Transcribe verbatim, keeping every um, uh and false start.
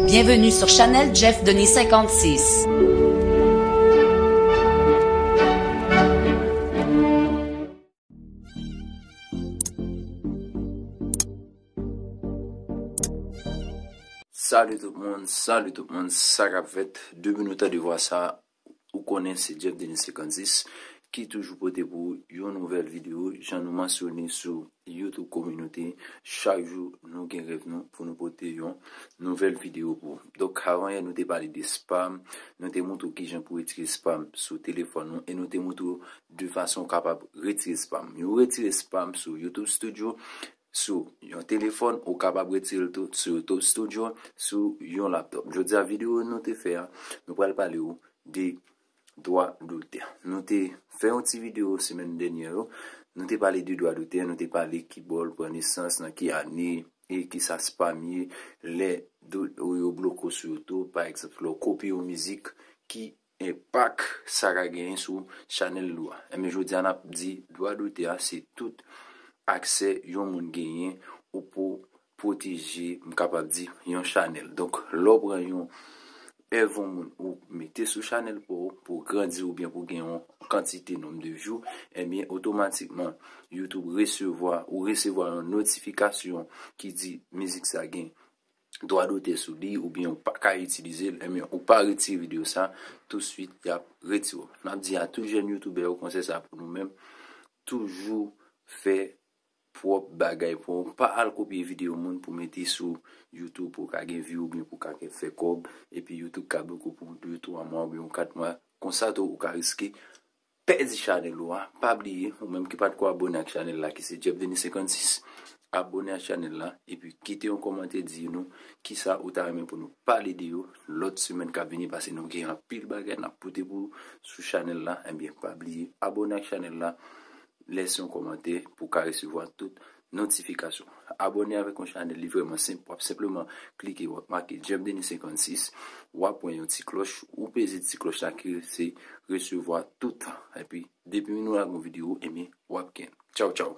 Bienvenue sur Chanel Jeff Denis cinquante-six. Salut tout moun, salut tout moun, sa k ap fèt? Depi nou tande vwa sa, ou konnen se Jeff Denis cinquante-six ki toujou pote pou yon nouvèl videyo, jan nou mansyone sou YouTube kominote, chak jou nou gen rèv nou pou nou pote yon nouvèl videyo pou ou. Donk, avan yè, nou te pale de spam, nou te montre w kijan pou retire spam sou telefòn nou, e nou te montre w de fason ou kapab retire spam. Yo retire spam sou YouTube Studio, sou yon telefòn, ou kapab retire l tou sou YouTube Studio, sou yon laptop. Jodi a, videyo nou te fè a, nou pral pale w de dwa dotè. Nou te fè yon ti videyo semèn dènyè yo. Nou te pale de dwa dotè, nou te pale ki bò l pran nesans, nan ki ane, e kisa spam ye, lè yo bloke w sou YouTube, pa egzanp, lè w kopye yon mizik, ki enpak sa ka genyen sou chanèl ou a. Enben, jodi a, n ap di dwa dotè a, se tout aksè yon moun genyen ou pou pwoteje, m kapab di, yon chanèl. Donk, lè w pran yon èv yon moun ou mete sou chanèl pa w pou grandi oubyen pou gen yon kantite nonm de view, enben, otomatikman, YouTube resevwa, ou resevwa yon notifikasyon ki di mizik sa gen dwa dotè sou li oubyen ou pa ka itilize l, enben, ou pa retire videyo sa, touswit, y ap retire w. N ap di a tout jèn youtubè yo konsèy sa pou nou menm, toujou fè pwòp bagay pa w. Pa al kopye videyo moun pou mete sou YouTube pou w ka gen view oubyen pou w ka fè kòb, epi YouTube ka bloke w pou de, twa mwa oubyen yon kat mwa. Konsa tou, ou ka riske pèdi chanèl ou a. Pa bliye, ou menm ki pa t ko abone ak chanèl la, ki se Jeff Denis cinquante-six, abone ak chanèl la, epi kite yon kòmantè, di nou kisa ou ta renmen pou nou pale de yo lòt semèn k ap vini, paske nou gen anpil bagay n ap pote pou ou sou chanèl la. Enben, pa bliye, abone ak chanèl la, lèse yon kòmantè pou w ka resevwa tout notifikasyon. Abone avèk yon chanèl, li vrèman senp. W ap senpleman klike, w ap make Jeff Denis cinquante-six, w ap wè yon ti klòch, ou peze ti klòch la ki se resevwa tout. Epi, depi nou lage yon videyo, ebyen, w ap gen. Tchaw, tchaw.